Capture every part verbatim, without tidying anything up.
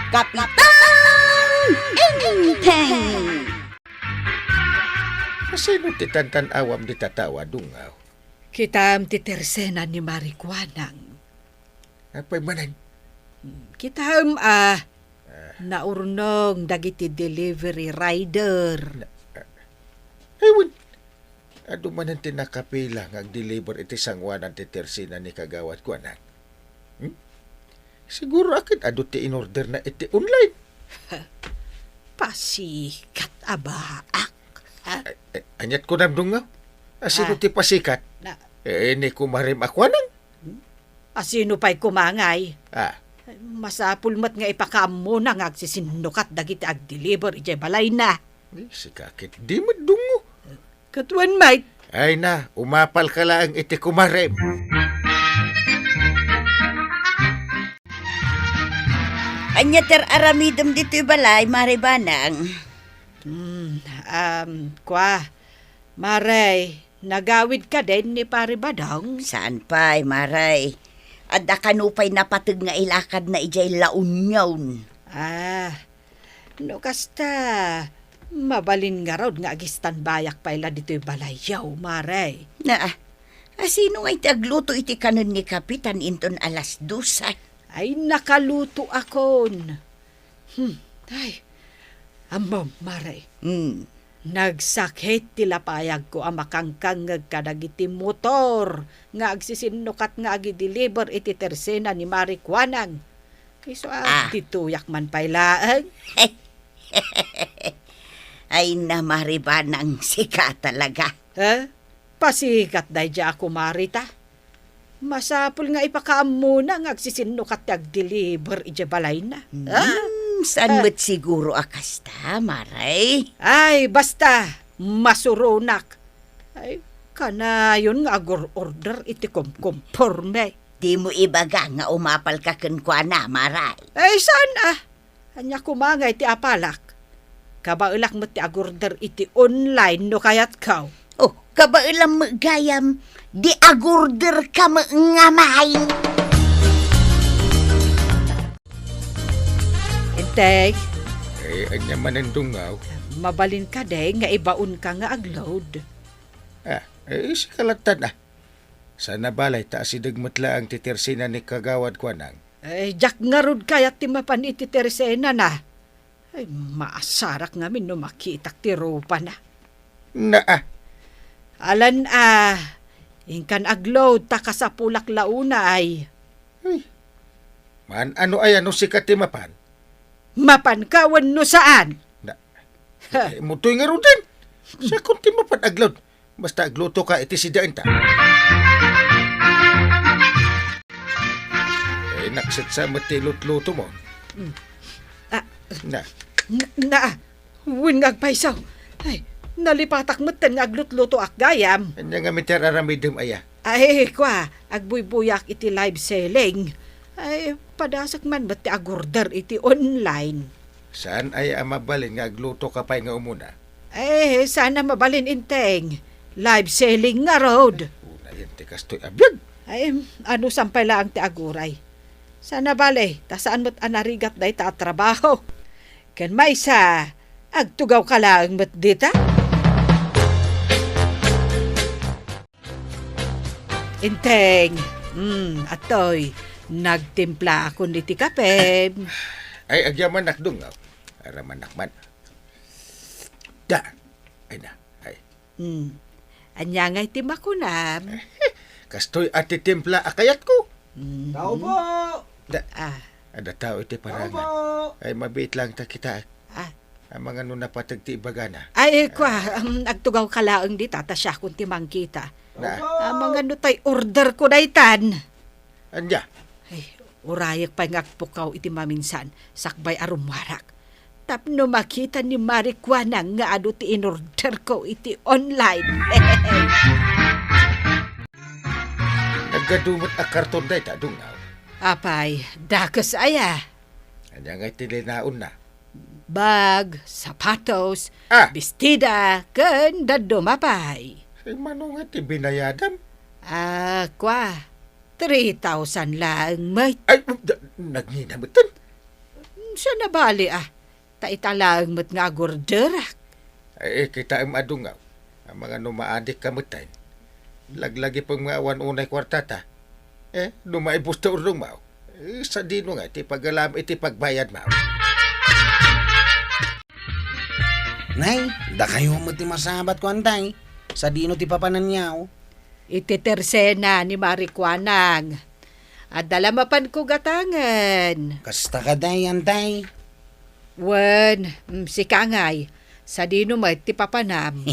Kapitan Enteng! Asino ti tantan-awam dita tao a dungaw? Kitam ti tersena ni Mari Kuanang. Apay manen? Kitam a, naurnong dagiti delivery rider. Na, ah, ay, wen. Adu manen ti nakapila nga agdeliver iti sangoanan ti tersena ni Kagawad Kuanang. Hmm? Siguro a ket adu ti inorderna iti online. Pasikat a baak. Ha? Ay, ay, aniat kunam dungaw? Asino Ah. ti pasikat? Na Eh, ni kumarem a Kuanang? Asino pay kumangay? Ah. Masapul met nga ipakaammona nga agsisinnukat dagiti agdeliver idiay balayna. Di, sika ket di met dungo. Ket wen met. Ay na, umapal ka laeng iti kumarem. Ania ti aramidem ditoy balay, Mare Banang? Hmm, um, kua, Mare, nagawid ka den ni Pare Badong? Saan pay, Mare. Adda kano pay napateg nga ilakadna idiay La Union. Ah, no kasta, mabalin ngarud nga agistanbayak pay la ditoy balayyo, Mare. Naa, asino ngay ti agluto iti kanen ni Kapitan inton alas dose? Ay, nakalutoakon. Hmm, ay, ammom, Mare. Hmm. Nagsakit ti lapayagko a makangkangngeg kadagiti motor nga agsisinnukat nga agideliver iti tersena ni Mari Kuanang. Isu a Ah. ditoyak man pay laeng. Ay, na, Mari Banang, sika talaga. Eh? Pasikat daydiay a kumarita. Masapul nga ipakaammona nga agsisinnukat ti agdeliver idiay balayna. Hmm, Ah. saan Ah. met siguro a kasta, Mare? Ay, basta, masuronak. Ay, kanayon nga agor-order iti kumkumporme. Dimo ibaga nga umapal ka kenkuana, Mare. Ay, saan a? Ania koma nga iti apalak? Kabaelak met ti agorder iti online no kayatko. Oh, kabaelam met gayam, di agorder ka met ngamin. Enteng. Eh, ania manen dungaw? Mabalin kadi nga ibaonka nga agload? Ah, eh, sika lattan a. Saan a balay ta asideg met laeng ti tersena ni Kagawad Kuanang. Eh, diak ngarud kayat ti mapan iti tersenana. Ay, maasarak ngamin no makitak ti rupana. Naa. Alan a, inkan agload ta kasapulak la unay. Ay. Maan-ano aya no sika ti mapan? Mapanka wenno saan? Na, Ha. eh, mutoy ngaruden. Siakon ti mapan agload. Basta agluto ka iti sidaenta. Eh, naksetsa met ti lutluto mo. Mm. Ah. Na. N-, na, wen nga agpayso. Ay, nalipatak metten nga aglutlutoak gayam. Ania ngamin ti aramidem aya? Ay, kua, agbuybuyak iti live selling. Ay, padasek man met ti agorder iti online. Saan aya a mabalin nga agluto ka pay nga umuna? Eh, saan a mabalin, Enteng. Live selling ngarud. Unayen ti kastoy a biag. Ay, anusan pay laeng ti aguray. Saan a bale, ta saan met a narigat dayta a trabaho. Ken maysa, agtugawka laeng met dita. Enteng, mm, atoy, nagtimplaakon iti kape. Ay, agyamanak, Dungaw. Aramanak man. Da. Ay na, ay. Hmm. Ania ngay ti makunam? Kastoy a ti timpla a kayatko. Hmm. Tao po! Da. Ah. Adda tao iti Tao parangan. Po! Ay, mabiit lang ta kita. Ah. Amangan no napateg ti ibagana. Ay, kua, um, agtugawka laeng dita, ta siakon ti mangkita. Na. Tao po! Amangan no tay order ko daytan. Ania? Ay, urayek pay nga agpukaw iti maminsan, sakbay a rummuarak. Tapno makita ni Mari Kuanang nga adu ti inorderko iti online. Nagadu met a karton dayta, Dungaw. Apay, dakes aya? Ania ngay ti linaonna? Bag, sapatos, Ah! bestida, ken dadduma pay. Ay, mano nga ti binayadam? Ah, kua, three thousand laeng met. Ay, da-, nagngina metten. Siya nabali, ah. Ta ita laeng met nga agorderak. Ay, kitaem a dungaw. Amangan no maadikka metten. Laglagipem nga awan unay kuartata. Eh, no maibus ti urnongmo, eh, sadino nga ti pagalam iti pagbayadmo? Nay, dakayo met ti masabatko, antay. Sadino ti papananyo? Iti tersena ni Mari Kuanang. Adda la mapanko gatangen. Kasta kadi, antay? Wen, mm, sika ngay, sadino met ti papanam?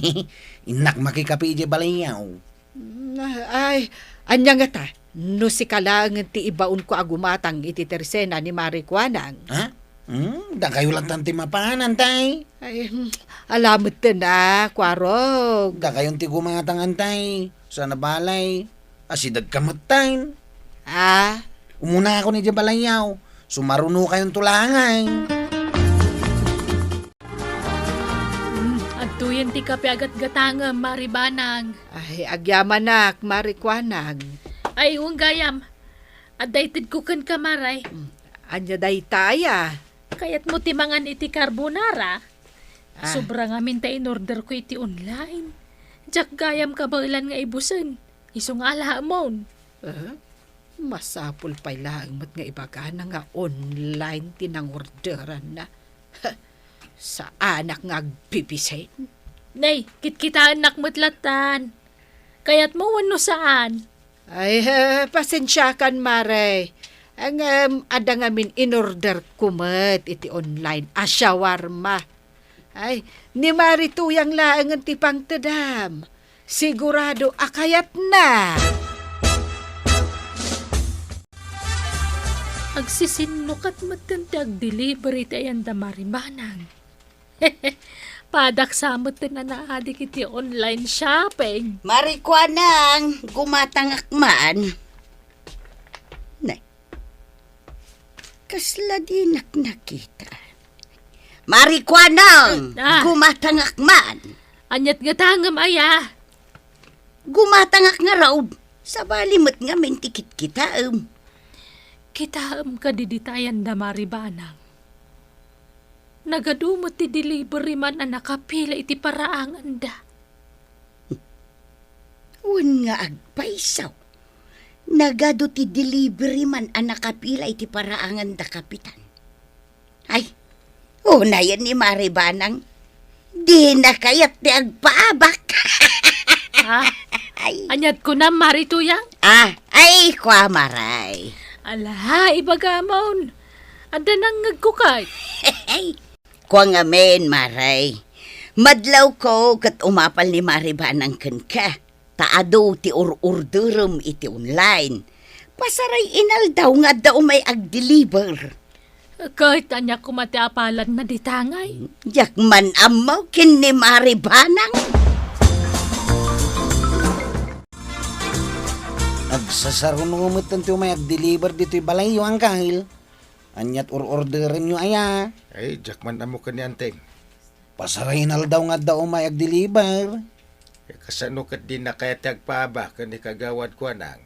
Innak makikape idiay balayyo. Mm, ay, ania ngata? No sika laengen ti ibaonko a gumatang iti tersena ni Mari Kuanang. Ha? Hmm, dakayo latta ti mapan, antay? Ay, hmm, ala metten a, Kuarog. Dakayon ti gumatang, antay. Sana balay. Asidegka metten. Ah? Umunakon idiay balayyo. Sumarunokayonto laeng. Hmm, adtoyen ti kape a gatgatangem, Mari Banang. Ay, agyamanak, Mari Kuanang. Ay, wen gayam. Adda itedko kenka, Mari. Hmm, ania daytay, ah? Kayatmo ti mangan iti carbonara? Ah. Sobra ngamin ta inorderko iti online. Diak gayam kabaelan nga ibusen. Isu nga alaemon. Ah, masapul pay laeng met nga ibagana nga online ti nangorderanna. Saanak nga agbibisin. Nay, kitkitaennak met lattan. Kayatmo wenno saan? Ay, eh, pasensiakan, Mare. Ngem, adda ngamin inorderko met iti online a shawarma. Ay, ni Mari Tuyang laengen ti pangtedam. Sigurado a kayatna. Agsisinnukat metten ti agdeliver iti ayanda Mari Banang. Padak sa metten a naadik iti online shopping. Mari Kuanang, gumatangak man. Nay, kasla dinak nakita. Mari Kuanang, ah, gumatangak man. Aniat nga tangem, aya? Gumatangak ngarud. Sabali met ngamin ti kitkitaem. Kitaem kadi dita ayanda Mari Banang? Nagadu met ti delivery man a nakapila iti paraanganda. Wen nga agpayso, nagadu ti delivery man a nakapila iti paraanganda, Kapitan. Ay, unayen ni Mari Banang. Dina kayat ti agpaabak. Ah, ay. Aniat kunam, Mari Tuyang? Ah, ay, kua, Maray. Ala, ibagamon. Adda nangngegko ket. Kua ngamin, Maray. Madlawko ket umapal ni Mari Banang kenka. Ta adu ti or-orderem iti online. Pasaray inaldaw nga adda umay agdeliver. Ket ania koma ti apalanna dita ngay? Diak man ammo ken ni Mari Banang. Agsasaruno met ti umay agdeliver ditoy balayyo, Angkel. Aniat or-orderenyo aya? Ay, diak man ammo ken ni Anteng. Pasaray inaldaw nga adda umay agdeliver. Eh, kasano ket dina kayat ti agpaabak ken ni Kagawad Kuanang?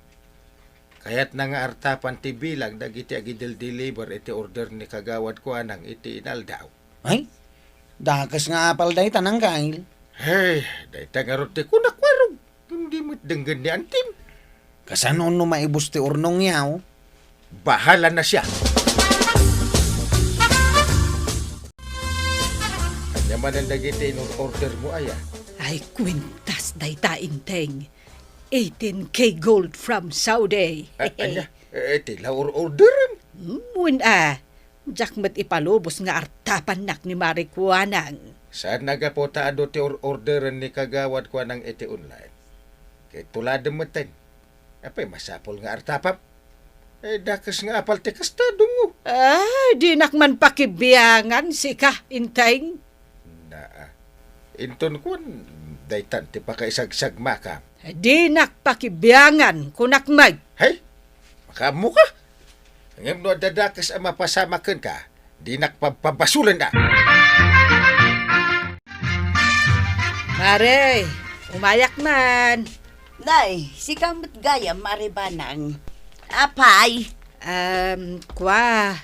Kayatna nga artapan ti bilang dagiti agideldeliver iti order ni Kagawad Kuanang iti inaldaw. Ay, dakes nga apal dayta, Angkel. Hey, dayta ngarud ti kunak, Warog. Ken di met denggen ni Antim. Kasano no maibus ti urnongyo? Bahala na siya. Ania manen dagiti in-order mo, aya? Ay, kwintas dayta, Inteng. Eighteen K gold from Saudi. A-, ania? Eh, ti la or-orderen? Mm, wen a. Diak met ipalubos nga artapannak ni Mari Kuanang. Saan nga gapu ta adu ti or-orderen ni Kagawad Kuanang iti online? Ket tuladem metten. Apay masapul nga artapam? Eh, dakes nga apal ti kasta, dungo. Ay, dinak man pakibiangan, sika, Inteng. Naa. Inton kuan, daytan ti pakaisagsagmaka. Dinak pakibiangan, kunak met. Hay, makaammo ka. Ngem no adda dakes a mapasamak kenka, dinak pabpabasolen a. Mare, umayak man. Nay, sika met gayam, Mare Banang. Apay? Um, kua,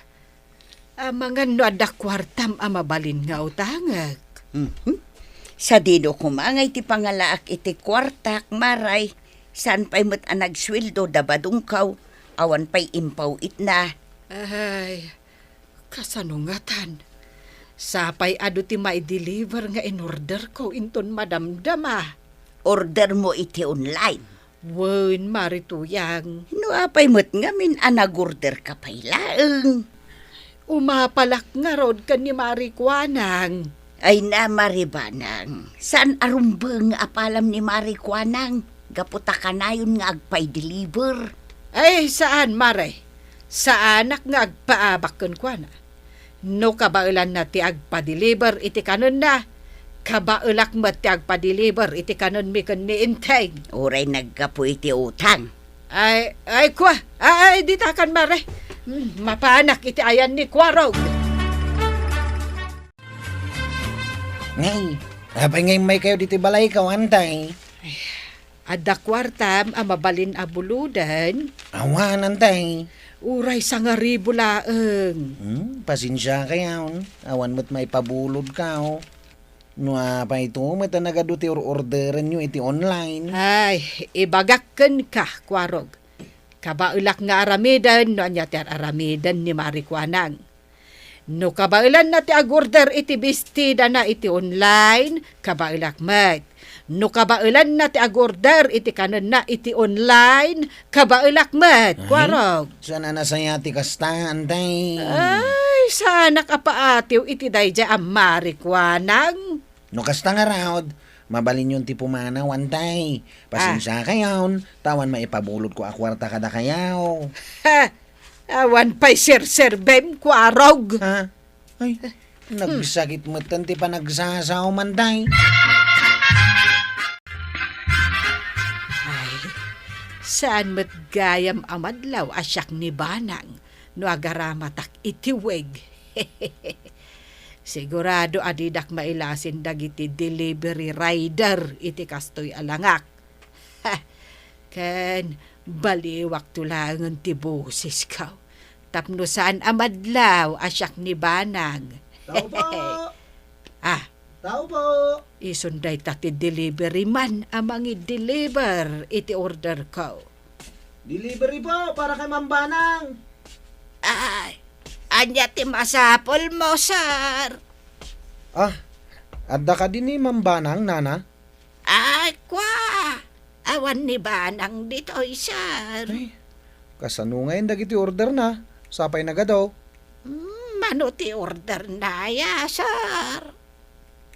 Amangan no adda kuartam a mabalin nga utangek. Mhm. Sadino koma nga iti pangalaak iti kuartak, Maray? Saan pay met a nagsueldo da badongkaw? Awan pay impaw-itna. Ay, kasano ngatan? Sapay adu ti mai-deliver nga in-orderko inton madamdama. Ordermo iti online? Wen, Mari Tuyang. No apay met ngamin a nag-orderka pay laeng? Umapalak ngarud ken ni Mari Kuanang. Ay na, Mari Banang. Saan a rumbeng nga apalam ni Mari Kuanang? Gapu ta kanayon nga agpay-deliver. Ay, saan, Mare. Saanak nga agpaabak kenkuana. No kabaelanna ti agpa-deliver iti kanenna, kabaelak met ti agpa-deliver iti kanenmi ken ni Enteng. Uray naggapu iti utang. Ay, ay, kua. Ay, ditakan, Mare. Hmm, mapanak iti ayan ni Kuarog. Nay, apay nga immaykayo ditoy balayko, Antay? Adda kuartam a mabalin a buloden? Awan, Antay. Uray sangaribu laeng. Hmm, pasensiakayon. Awan met maipabulodko. No apay to met a nagadu ti or-orderenyo iti online? Ay, ibagak kenka, Kuarog. Kabaelak nga aramiden no ania ti ar-aramiden ni Mari Kuanang. No kabaelanna ti agorder iti bestidana iti online, kabaelak met. No kabaelanna ti agorder iti kanenna iti online, kabaelak met, Ay, Kuarog. Saan a nasayaat ti kasta, Antay? Ay, saanak a paatiw iti daydiay a Mari Kuanang. No kasta ngarud, mabalinyon ti pumanaw, Antay. Ah. Pasensiakayon, ta awan maipabulodko a kuarta kadakayo. Ha! Awan pay serserbem, Kuarog. Ha? Ay, hmm. Nagsakit metten ti panagsasaom, Antay. Ay, saan met gayam a madlaw a siak ni Banang no agaramatak iti wig. Sigurado a didak mailasin dagiti delivery rider iti kastoy a langak. Ha! Ken baliwakto laengen ti bosesko tapno saan a madlaw a siak ni Banang. Tao po! Ah. Tao po! Isun dayta ti delivery man a mangi-deliver iti orderko. Delivery po para kay Ma'am Banang. Ay, ania ti masapulmo, sir? Ah, adda kadi ni Ma'am Banang, nana? Ay, kua! Awan ni Banang ditoy, sir. Ay, kasano ngayen dagiti orderna? Sapay nagadu. Hmm, mano ti orderna aya, sir?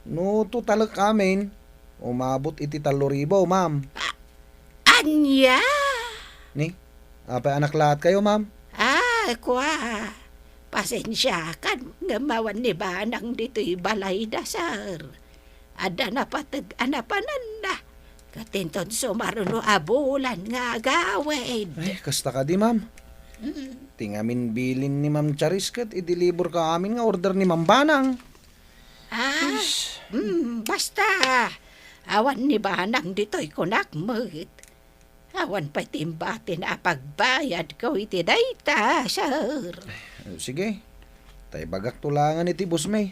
No totalek amin, umabot iti tallo ribu, ma'am. A-, ania? Ni, apay a naklaatkayo, ma'am? Ah, kua. Pasensiakan, ngem awan ni Banang ditoy balayda, sir. Adda napateg a napananna. Ket inton sumaruno a bulan nga agawid. Ay, kasta kadi, ma'am. Mm. Ti ngamin bilin ni Ma'am Charis ket i-deliver ka amin nga order ni Ma'am Banang. Ah, Ish. Mm, basta. Awan ni Banang ditoy kunak met. Awan pay ti imbatin a pagbayadko iti dayta, sir. Sige. Ta ibagakto laengen iti boss mi.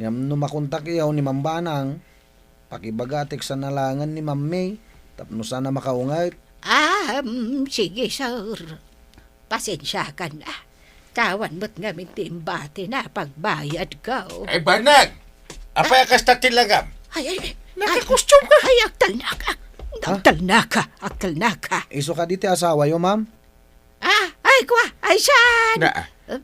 Ngem no makontakyo ni Ma'am Banang, pakibaga a teksanna laengen ni Ma'am May tapno saan a makaunget. Ah, mm, sige, sir. Pasensiakan, ah. Ta awan met ngamin ti imbatin a pagbayadko. Ay, Banang! Apay a kasta ti langam? Ay, ay, ay. Nakakostume ka? Ay, agtalnak, ag-, Ha? agtalnaka, agtalnaka. Isu kadi ti asawayo, ma'am? Ah, ay, kua, ay, saan? Na,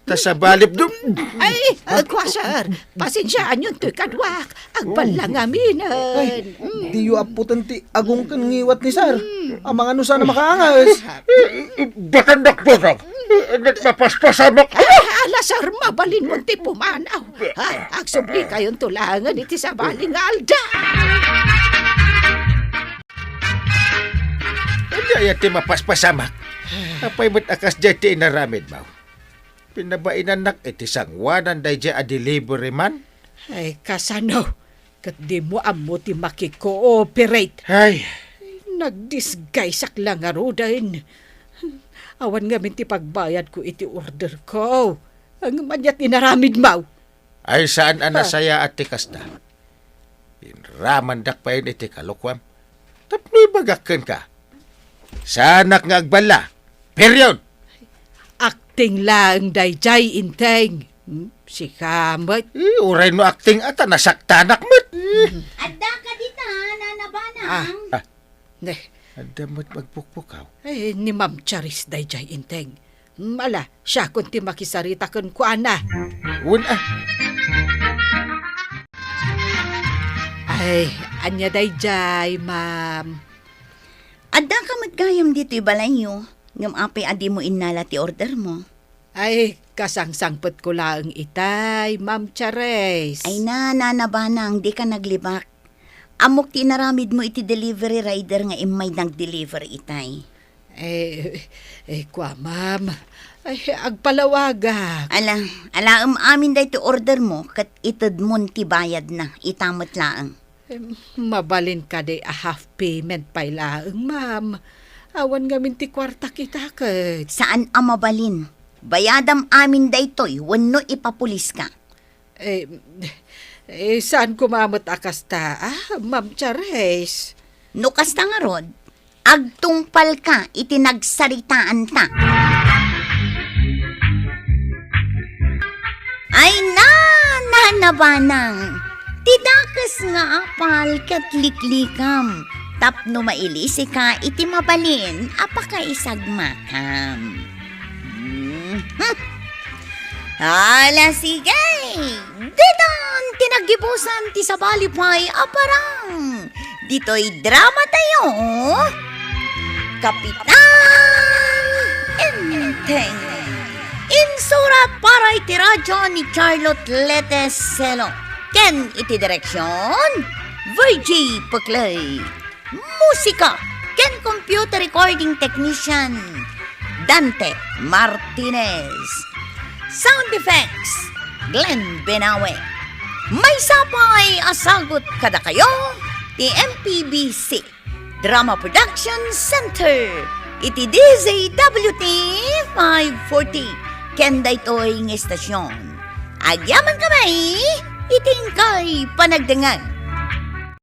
ta sabali dum. Ay, ay, kua, sir. Pasensiaanyon toy kaduak. Agballang aminen. Ay, Mm. diyo aputen ti agong ken ngiwat ni sir. Mm. Amangan no saan a makaangas. Batandak, Banang. Nagpapaspasamak. Ah, ala, sir, mabalinmo ti pumanaw. Ah, agsubli kayon to laengen iti sabali nga aldaw. Ania aya ti mapaspasamak? Apay met a kasdiay ti inaramidmo? Pinabainannak iti sangoanan daydiay a delivery man. Ay, kasano? Ket dimo ammo ti makikooperate. Ay. Nagdisguysak la ngaruden. Awan ngamin ti pagbayadko iti orderko. Ngem ania ti inaramidmo? Ay, saan a nasayaat ti kasta. Inramandak pay iti kalokuam. Tapno ibagak kenka, saanak nga agballa. Period! Akting laeng daydiay, Inteng. Hmm, sika met. Eh, uray no akting ata, nasaktanak met. Eh. Adda ka dita, Nana Banang. Ah. Ah. Ne. Adda met magpukpukaw. Eh, ni Ma'am Charis daydiay, Inteng. Hmm, ala, siakon ti makisarita kenkuana. Wen, ah. Ay, ania daydiay, ma'am? Adda ka met gayam ditoy balayyo, ngem apay a dimo innala ti ordermo? Ay, kasangsangpetko laeng itay, Ma'am Charis. Ay na, Nana Banang, dika naglibak. Ammok ti inaramidmo iti delivery rider nga immay nag-deliver itay. Eh, eh, kua, ma'am. Ay, agpalawagak. Ala, alaem amin daytoy ordermo ket itedmon ti bayadna, ita met laeng. Em, mabalin kadi a half payment pay laeng, ma'am? Awan ngamin ti kuartak ita ket. Saan a mabalin. Bayadam amin daytoy wenno ipapuliska. Eh, eh, saan koma met a kasta, ah, Ma'am Charis? No kasta ngarud, agtungpalka iti nagsaritaanta. Ay na, Nana Banang, ti dakes nga apal ket liklikam tapno mailisika iti mabalin a pakaisagmakam. Mhm. Ala, sige! Ditan ti naggibusan ti sabali pay a parang ditoy drama tayo, Kapitan Enteng. Insurat para iti radyo ni Charlotte Lete Selo ken iti direksyon, Virgie Peclay. Musika ken computer recording technician, Dante Martinez. Sound effects, Glenn Benawe. Maysa pay a sagut kadakayo ti M P B C Drama Production Center iti D Z W T five forty ken daytoy nga istasyon. Agyaman kami iti inkay panagdengngeg.